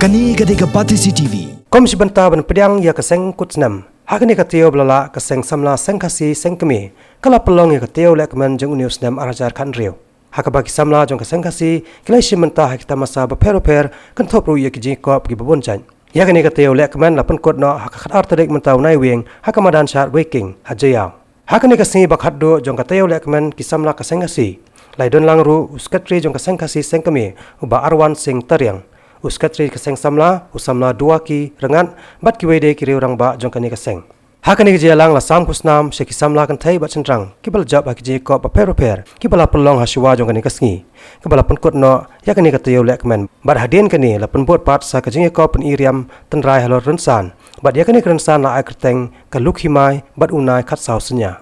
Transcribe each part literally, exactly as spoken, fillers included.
Kane ka dei ka Batesi T V. Kum shi bynta ban pdiang ïa ka seng kut snem, ha kane ka taïew ba la lah ka seng samla seng Khasi seng kmie ka la pynlong ïa ka taïew lehkmen jong une u snem ar hajar khathynriew. Ha kaba ki samla jong ka seng Khasi ki la shim bynta ha ki tamasa bapher bapher, kynthup ruh ïa ki jingïakop kiba bun jait. Ïa kane ka taïew lehkmen la pynkut noh ha ka khatar tarik mynta u Naiwieng ha ka madan shad Weiking ha Jaïaw. Ha kane ka sngi ba khatduh jong ka taïew lehkmen ki samla ka seng Khasi la ïadonlang ruh u sekretari jong ka seng Khasi seng kmie u Bah Arwan Singh Tariang, u sekretari ka seng samla u samla Duwaki Ryngat bad kiwei de ki riew rangbah jong kane ka seng. Ha kane ka jingïalang la sam khusnam sha ki samla kynthei bad shynrang kiba la jop ha ki jingïakop bapher bapher kiba la pynlong ha shuwa jong kane ka sngi, kaba la pynkut noh ïa kane ka taïew lehkmen. Bad hadien kane la pynbud pat sa ka jingïakop pyni riam tynrai halor rynsan, bad ïa kane ka rynsan la ai kyrteng ka Lukhimai bad u Nai Khatsaw Synñia.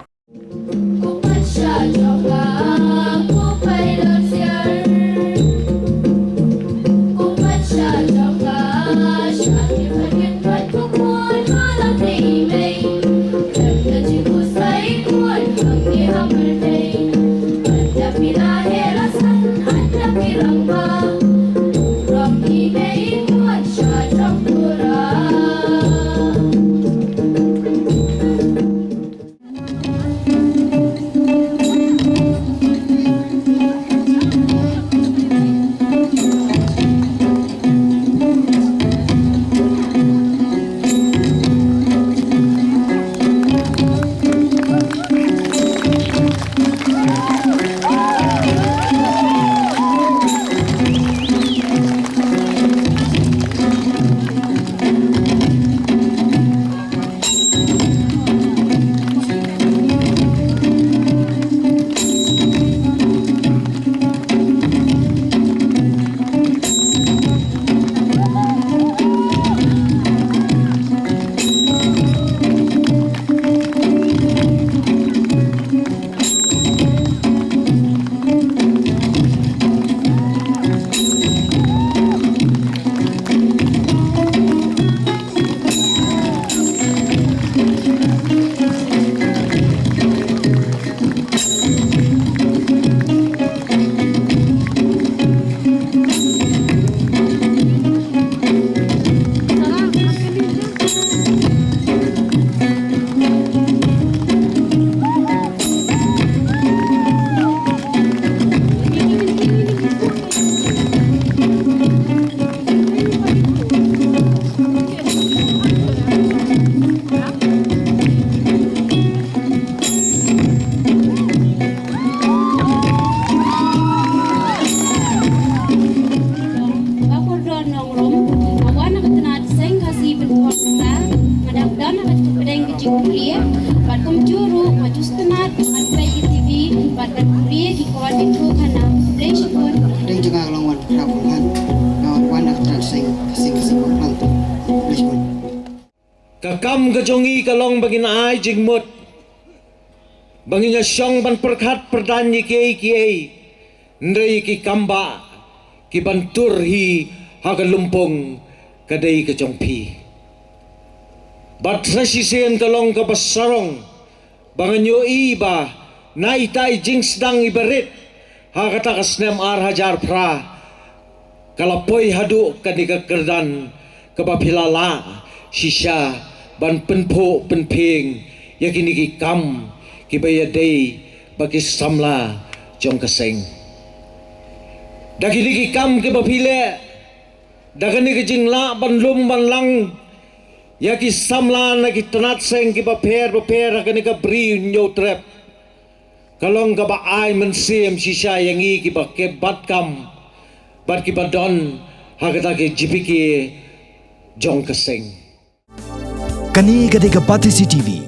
Ba kordor nongrum, nga wan na ka tnat seng Khasi Pynthorumta, nga dang don ha ka jingpdeng ka jingkhuslai, bad kumjuh ruh nga ju sngewtynnat ban peit ïa ka T V, bad ban kular ïa ki khubor jingkhuslai. Khublei shibun. Deng jong nga ka long Wanprah Pynlong. Nga wan na ka tnat seng Khasi Khasi Pynthorumta. Khublei shibun. Ka kam ka jong ngi ka long ba ngin ai jingmut, ba ngin ïa shong ban pyrkhat pyrdaiñ ïa kiei kiei, hynrei ki kam ba ki ban tur hi ha ka lympung ka dei ka jong phi. Bad sa shisien ka long kaba sarong ba ngan ïohi ba na ita i jingsdang iba rit ha kata ka snem ar hajar phra, ka la poi haduh kane ka kyrdan kaba phi la lah shisha ban pynphuh pynphieng ïa kine ki kam kiba ïadei bad ki samla jong ka seng. Da kine ki kam kiba phi leh, da kane ka jinglah ban lum ban lang ïa ki samla na ki tnat seng kiba pher bapher ha kane ka Bri u Hynñiewtrep, ka long kaba ai mynsiem shisha ïa ngi kiba kyrpad kam bad kiba don ha kata ka J P K jong ka seng. Kane ka dei ka Batesi T V.